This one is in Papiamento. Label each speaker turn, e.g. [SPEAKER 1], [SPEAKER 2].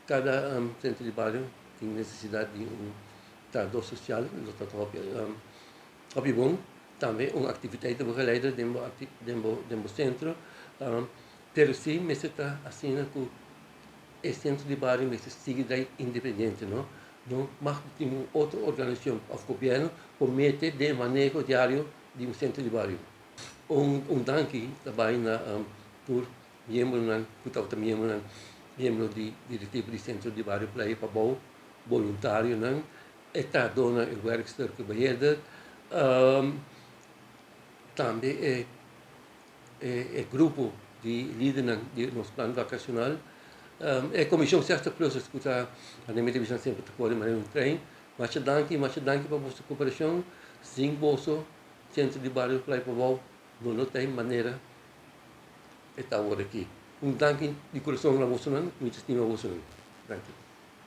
[SPEAKER 1] Kada sentro di bario tin nesesidat di un trahadó sosial, lo ta hopi hopi bon. Tambe un aktiviteitenbegeleider den bo den bo den bo sentro. Pero si mester ta asina ku e sentro di bario mester sigui drai independiente no. No mag tin un otro organisashon òf gobièrnu por mete den e maneho diario di un sentro di bario. Un un danki ta bai na tur miembronan ku tabata miembronan miembro di direktiva di sentro di bario Playa Pabou, boluntarionan, e trahadónan, e wèrkster ku beheerder, tambe e e grupo di lidernan di nos plan vakashonal, e komishon 60 plussers ku ta anda mi ta bisa semper ta kore manera un trein. Masha danki, masha danki pa boso koperashon. Sin boso sentro di bario Playa Pabou no lo ta e manera e ta awor aki. Un danki di kurason na bosonan, mi ta stima bosonan. Danki.